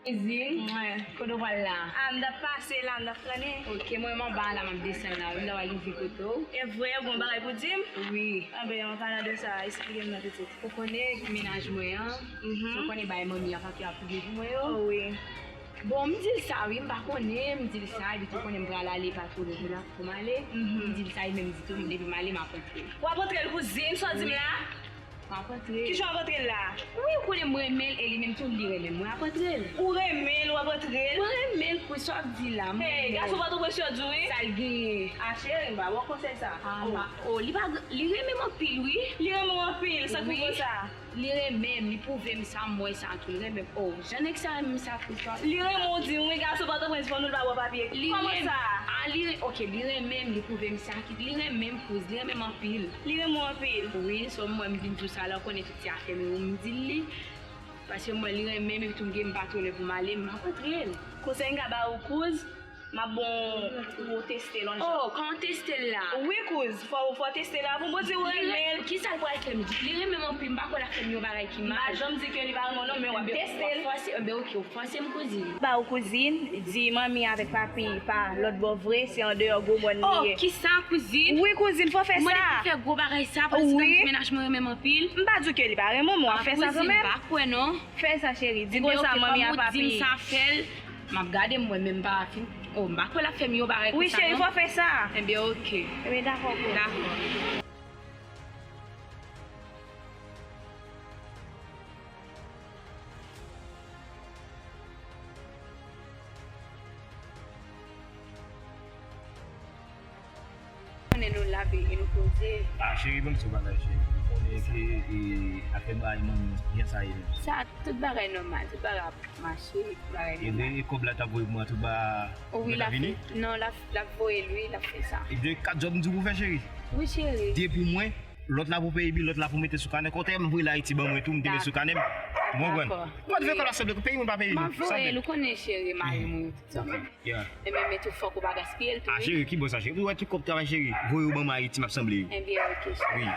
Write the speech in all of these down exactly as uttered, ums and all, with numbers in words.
Izin, kote w pral la? Ah, m t ap pase la, m t ap trennen. Ok, mwen menm anba la, m ap desann la wi, m ta pral rive kote w. E vre, ou gen yon bagay pou di m? Wi. Anben, an palan de sa, esplike m nan pitit. Ou konnen mennaj mwen an, ou konnen bagay manmi an pa t ap regle pou mwen yo. Oh, wi. Bon, m di l sa wi, m pa konnen, m di l sa, epi tou konnen m pral ale patwone pou la, pou m ale. M di l sa, li menm di tou, depi m ale, m ap antre. W ap antre l kouzin, sa w di m la? M ap antre. Kijan w ap antre l la? Wi, ou konnen m renmen l, e li menm tou, li renmen m, mwen ap antre l. Ou renmen l, w ap antre l? Mwen renmen l, kouz, sa w ap di la, m renmen l. Hey, gason Pòtoprens yo di w wi. Sa l genyen? Ah, cheri, m pa ba w konsèy sa. Ah, oh, li pa, li renmen m anpil, wi. Li renmen w anpil, sa k pi gwo sa? Li renmen m, li pwouve m sa, m wè sa tou, li renmen m. Oh, jan nèg sa renmen m sa tou, sa. Li renmen w, di m, wi, gason Pòtoprens, fò nou pa ba w papye. Kòman sa? Ah, li, ok, li renmen m, li pwouve m sa, ki, li renmen m, kouz, li renmen m anpil. Li renmen w anpil? Wi, so m wè m vin di w sa la, ou konnen tout ti afè m yo, m di l li. Paske m wè li renmen m, epi tou m gen m pa twò lè pou m ale, m ap antre l. Konsèy m ka ba ou, kouz, m ap bon pou w teste l yon jan. Oh, kòman teste l la? Wi, kouz, fò, fò w teste l avan, bon, di w renmen l. Kisa l pral fè m? Li renmen m anpil, m pa kwè l ap fè m yon bagay ki mal. M pa janm di ke li pa renmen w non, men w ap teste l. Fòse, enben, ok, ou fòse m, kouzin. Ba ou, kouzin, di manmi avèk papi pa lòt bò vre, se andeyò gwo mòn li ye. Oh, kisa, kouzin? Wi, kouzin, fò w fè sa. Mwen, li fè gwo bagay sa, paske mennaj mwen renmen m anpil. M pa di w ke li pa renmen w, men w ap fè sa kanmenm. Ah, kouzin, m pa kwè non. Fè sa, cheri. Di konsa manmi a papi. Di m sa fè l, m ap gade mwen menm pa fin. Oh, m pa kwè l ap fè m yon bagay konsa non. Wi, cheri, fò w fè sa. Enben, ok. Enben, dakò, kouz. Dakò. Konnen nou la, e nou poze. Ah, cheri, ban m ti bagay, cheri. Ou konnen ke, e, afè bagay manmi, jan sa ye menm. Sa, tout bagay nòmal, tout bagay ap mache, tout bagay nòmal. E kòb la t ap voye pou mwen, tout ba... Wi, l ap vini? Non, l ap, l ap voye l, wi, l ap fè sa. Ebyen, kat djòb m di w pou fè, cheri? Wi, cheri. De pou mwen, lòt la pou peye bil, lòt la pou mete sou kanè. Kote m voye l Ayiti, ban mwen tou, m te met sou kanè m. Ou konprann? Dakò. Mwen te fè kòb la sanble, peyi moun pa peye bil. M ap voye l, ou konnen, cheri, mari mwen. Zanmi. Yeah. E men, men tou fòk ou pa gaspiye l tou, wi. Ah, cheri, ki bò sa, cheri? Ou wè tout kòb travay, cheri. Voye yo ban mwen Ayiti, m ap sanble yo. Enben, ok, cheri. Wi.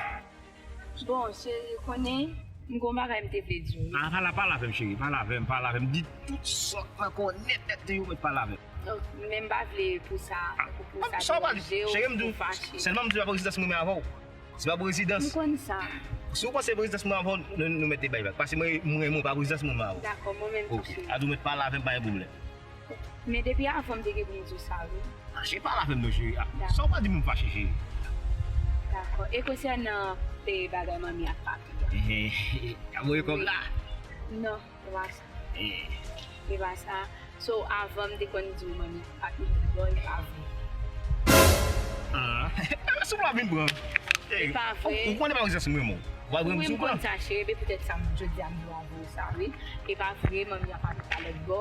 Bon, cheri, ou konnen, m gon bagay m te vle di w, wi. Ah, pale, pale avè m, cheri. Pale avè m, pale avè m. Di tout sa w nan kò w nèt, nèt, yo mèt pale avè m. Oh, men m pa vle pou sa, pou, pou sa deranje w, pou w fache. Cheri, m di w, sèlman m di w pa pou rezidans mwen menm avè w. Se pa pou rezidans. M konn sa. Si w panse pou rezidans mwen avè w, nou, nou mèt te bay vag. Paske mwen, mwen renmen w, pa pou rezidans mwen avè w. Dakò, mwen menm tou, cheri. Ok. Adou mèt pale avè m, pa gen pwoblèm. Men depi avan m te gen pou m di w sa, wi. Ah, cheri, pale avè m non, cheri. Ah, sa w pa di m, m fache, cheri. Dakò. E konsènan, e, bagay manmi ak papi a? Ehe, y ap voye kòb la? Non. E pa sa. Eh. E pa sa. So, avan m te konn di w manmi ak papi lòtbò, e pa vre. Ah. Soup la vin pran. E pa vre. Ou, ou konnen pa rezidans mwen, mwen. Ou pa vre, mwen soup la. Mwen konn sa, cheri, men poutèt sa, m, jodi a, m vle avwe w sa, wi. E pa vre, manmi ak papi pa lòtbò.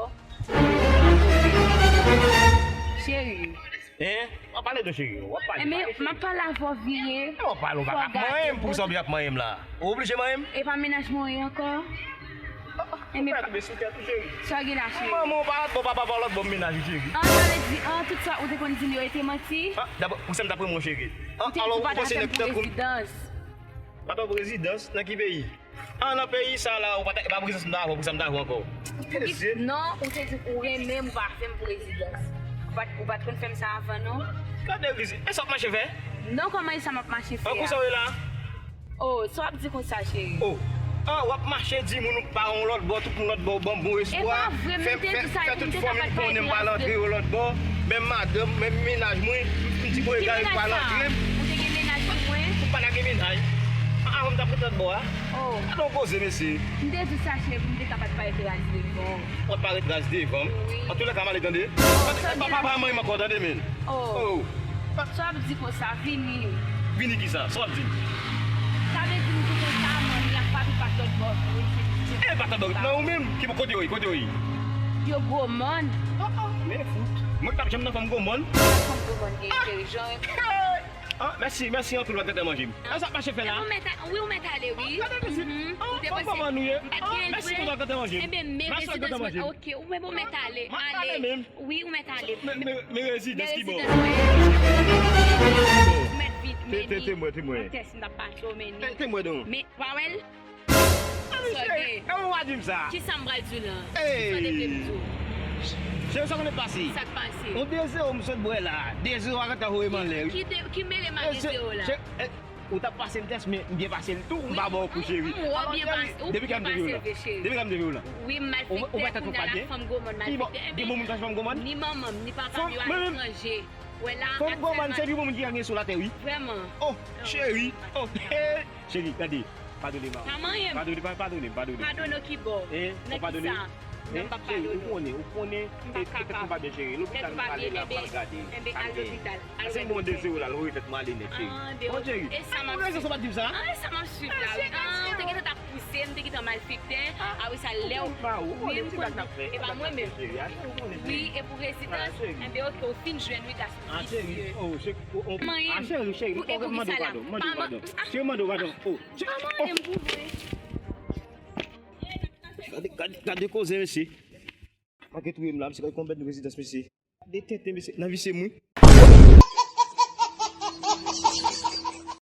Cheri. Hein? W ap pale de cheri, w ap pale. Enben, m ap pale avè w vire. W ap pale, w pa ka manyen m pou sa w vle ap manyen m la. Ou oblije manyen m? E pa mennaj mwen ankò? Ou pa tonbe sou tèt ou, cheri. Sa gen la, cheri? Manman w pa lòtbò, papa w pa lòtbò, m mennaj ou, cheri. An, sa vle di, an, tout sa ou te konn di m yo, e te manti? Ah, dabò, pou sa m t ap renmen w, cheri. An, alò, ou panse nèg tankou m. Pa t ap rezidans, nan ki peyi? Ah, nan peyi sa la, ou pa ta, e pa prezans m ta avè w, pou sa m ta avè w ankò. Ou te di, non, ou te di ou renmen m, ou pa fè m pou rezidans. Ou pa t, ou pa t konn fè m sa avan, non? Gade, Rizi, e sa w ap mache fè? Non, kòman e sa m ap mache fè a? An, konsa w ye la? Oh, sa w ap di konsa, cheri? Oh, ah, w ap mache di moun ou pa yon lòt bò, tout moun lòt bò, ban m bon espwa. E pa vre, m te di sa, fè tout fanmi m konnen m pa rantre yo lòt bò. Menm madanm, menm mennaj mwen, m di bon egare m pa rantre m. Ou te gen mennaj pou mwen? M pa ta gen mennaj. Ah, ah, m t ap ret lòt bò a. Oh. Gade yon koze, mesye. M te di sa, cheri, pou m te ka pa t parèt raz devan w. W ap parèt raz devan m? Wi. Antoulèka, m ale tande. Oh, pa, pa, pa manyen m ankò, tande, men. Oh. Sa w ap di konsa, vini. Vini kisa? Sa w ap di? Sa vle di m di konsa, manmi ak papi pa t lòt bò vre, se... E pa t lòt bò, nan ou menm? Ki bò, kote yo ye? Kote yo ye? Yo gwo mòn. Ah, ah, men fout. Mwen k t ap janm nan fanm gwo mòn? Fanm gwo mòn gen entèlijan. Ah, mèsi, mèsi anpil, w ap gentan manje m. Ah, sa ap mache fè la? Wi, ou mèt ale, wi. Gade, mèsi. Ou te panse m pa t gen l vre? Mèsi, w ap gentan manje m. Enben, men rezidans mwen. Ok, ou menm ou mèt ale. Ale. Wi, ou mèt ale. Men, men, men rezidans ki bò? Ou mèt vin, men, te, te, temwen, temwen. An tès, m t ap pase w, men ni. Te, temwen don. Men, pa wè l? Sa w gen? Kòman w a di m sa? Kisa m pral di w la? Kisa w te vle m di w? Cheri, sa konnen pase? Sa k pase? On de zewo m sot bwè la. De zewo a gentan voye m anlè, wi. Ki, ki, de, ki mele m ak de zewo la? Ou t ap pase m tès, men m byen pase l tou. M pa ba w kou, cheri. Ou byen pase, ou byen pase l vre, cheri. Depi kan m te vle w la? Depi kan m te vle w la? Wi, m malfektè, kounye a la fanm gwo mòn malfektè. Gen bon moun k ap fanm gwo mòn? Ni manman m, ni papa m, yo aletranje. Wè la, fanm gwo mòn, se pi bon moun ki ka gen sou latè, wi. Vrèman. Oh, cheri. Oh, cheri, gade. Padone m. Pa manyen m. Padone, pa padone m, padone m. Padone ki bò? Nan kisa? Non, m p ap padone w. Ou konnen, ou konnen, tèt ou pa byen, cheri. Lopital m prale la, m pral gade. Enben, al lopital. Al wè doktè. Se bon de zewo la, l voye tèt mwen ale nèt, cheri. Bon, cheri. E sa m ap swiv. Ou pa di m sa? Ah, e sa m ap swiv la, wi. Ah, ou te gentan t ap pouse m, te gentan malfektè. Apre sa, lè w, wi, m konn, e pa mwen menm. Wi, e pou rezidans, enben, oke, ou fin jwenn, wi, gason visye. Manyen m. Pou, e pou kisa la? Pa man-, ah. Cheri, mande w padon. Pa manyen m pou vre. Gade, gade, gade koze, mesye. Manke touye m la, mesye, gade konbyen rezidans, mesye. Gade tenten, mesye, nan visye m, wi.